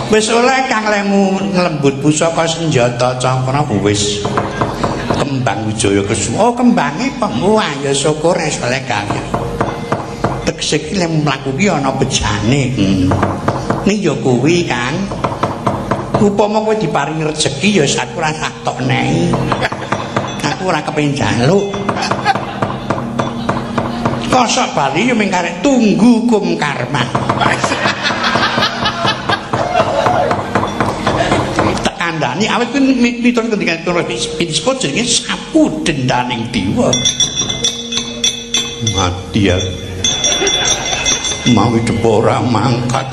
Wis oleh Kang lemu nglembut pusaka senjata cakra wis kembang Wijaya Kesuma. Oh, kembange apa? Wah, ya syukur wis oleh Kang. Tegese iki lek mlaku ki ana bejane. Ning ya kuwi, Kang. Upama kowe diparingi rejeki ya aku ora sak tok nei. Aku ora kepengin njaluk. Kosok bali ya mung karek tunggu hukum karma. Tak kandhani awit kuwi miturut ngendikan Pinispo jenenge sapu dendaning dewa. Mati ya. Mawi depo ora mangkat.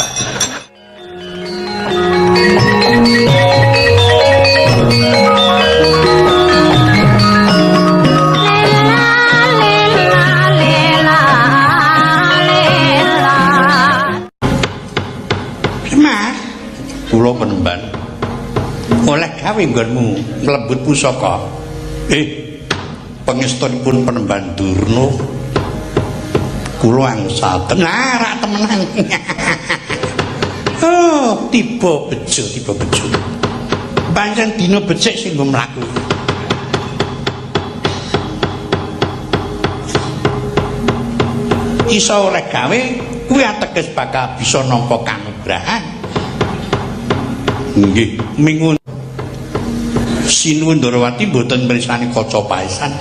Mas, kula penemban oleh gawe nggonmu mlebut pusaka. Pangestunipun penemban Durna kula angsal tenan rak temenan. Oh, tiba bejo, tiba bejo. Pancen dina becik sing nggo mlaku. Iso oleh gawe kuwi ateges bakal bisa nampa kanugrahan. Nggih, mingun Sinuwun Ndorowati mboten mrisani kaca paesan.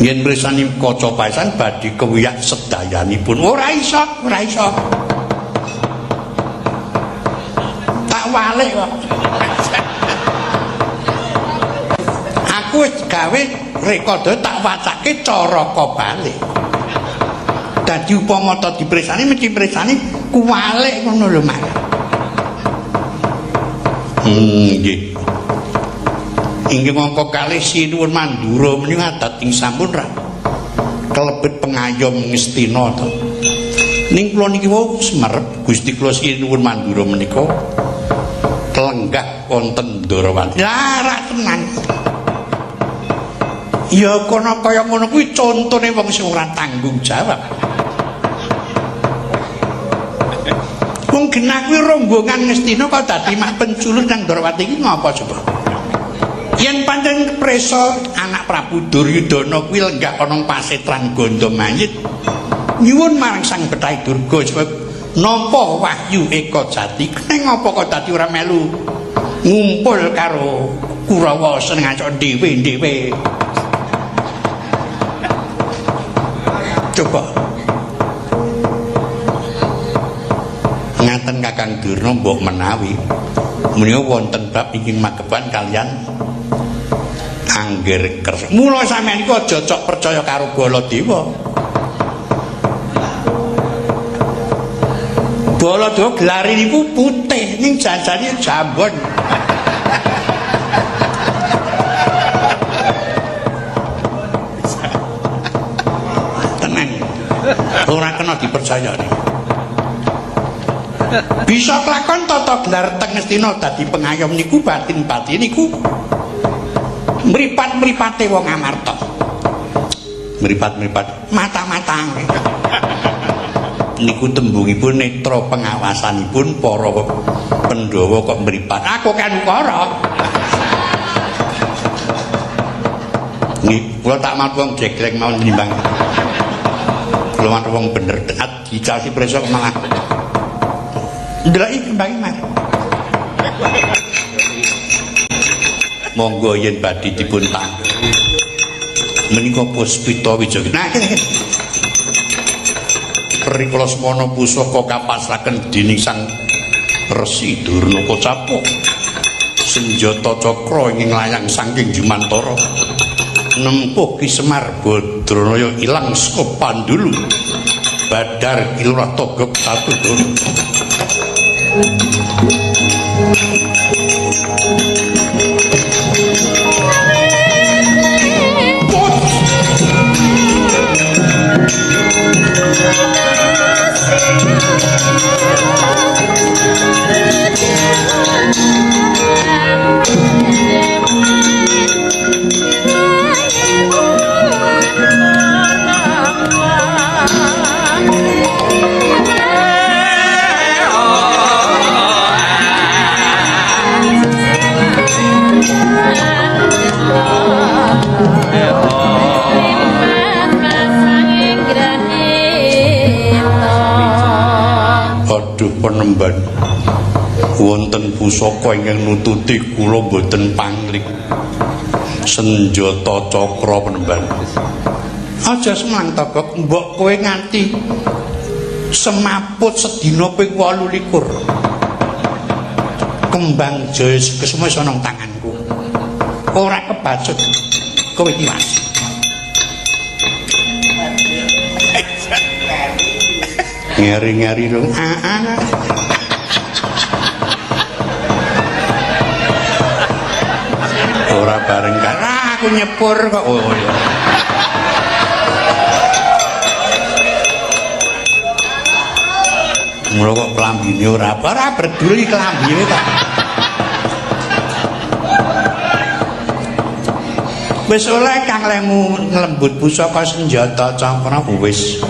Yen mrisani kaca paesan badhe kewiyak sedayanipun. Ora iso, ora iso. Tak walik kok. Aku wis gawe rekodo tak wacake caraka balik. Dadi upama ta dipresani mesti presani kuwalik ngono lho, Mas. Nggih. Inggih mongko kalih Sinuwun Mandura menika adat ing sampun ra kelebet pengayom Ngastina to. Ning kula niki wau semerep Gusti kula Sinuwun Mandura menika lenggah wonten Ndorowati. Lah rak tenan. Ya kono kaya ngono kuwi contone wong sing ora tanggung jawab. Wong genah kuwi rombongan Ngastina kok dadi mak penculus nang Ndorowati iki ngapa coba? Yen pancen preso anak Prabu Duryudana kuwi lenggah ana pasetran Gandamayit nyuwun marang Sang Bethayi Durga supaya nampa wahyu Eka Jati. Neng apa kok dadi ora melu ngumpul karo Kurawa seneng acok dhewe-dhewe. Coba ngaten Kakang Durna mbok menawi menika wonten bab ingkang mageban kalian Angger Kersa. Mula sampeyan iku aja cok percaya karo Baladewa. Baladewa gelare niku putih ning janjane jambon. Tenang. Ora kena dipercaya nih. Bisa kelakon tata gelar teng Ngastina dadi pengayom niku batin-batin niku mripat-mripate wong Amarta. Mripat-mripat mata-mata. Niku tembungipun netra pengawasanipun para Pandhawa kok mripat. Aku kan ukara. Nggih, kula tak manut wong jegleng mawon tinimbang. Kula manut wong bener taat dicasi preso malah. Ndeloki kembange Mas. Monggo yen badhe dipun tanggung. Menika Puspita Wijaya. Nah, kene. Rikala semana pusaka kapasraken dening Sang Resi Durna kocapuk. Senjata cakra ing layang saking Jumantara. Nempuh Ki Semar Badranaya ilang saka pandulu. Badar Kilurah Togog Satudara. Waduh penemban. Wonten pusaka ingkang nututi kula mboten pangling. Senjata cakra penemban. Aja semang Togok, mbok kowe nganti semaput sedina ping 28. Kembang Jaya Kesuma iso nang tanganku. Ora kebacut kowe tiwas. Ngeri-ngeri dong. Ora bareng kan aku nyepur kok. Oh iya. Mula kok klambine ora ora berduli klambine kok. Wis oleh kang lemu nglembut pusaka senjata cakra wis.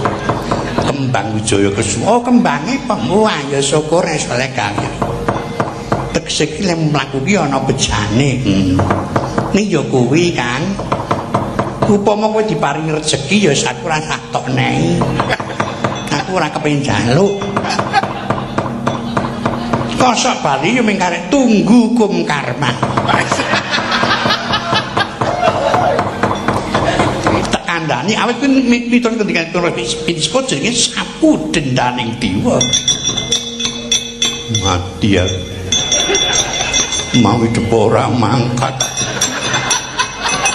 Kembang Wijaya Kesuma. Oh, kembange apa? Wah, ya syukur wis oleh kang. Tegese iki lek mlaku ki ana bejane. Ning ya kuwi, Kang. Upama kowe diparingi rejeki ya aku ora sak tok nehi. Aku ora kepengin njaluk. Kosok bali ya mung karek tunggu hukum karma. Tak kandhani awit kuwi miturut ngendikan Pinispo jenenge sapu dendaning dewa. Mati ya. Mawi depo ora mangkat.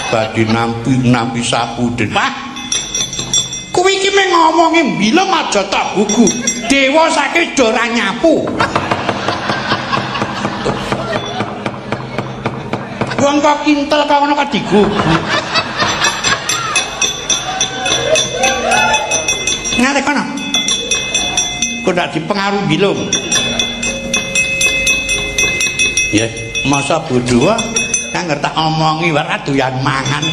Badhe nampi sapu den. Wah. Kuwi iki mung ngomongi mbilung aja tak gugu. Dewa saiki do ora nyapu. Wong kok kintel kok ngono kok digugu. Ngarep kono. Kok ndak dipengaruhi bilung. Ya, masa bodho kang tak omongi ora doyan mangan.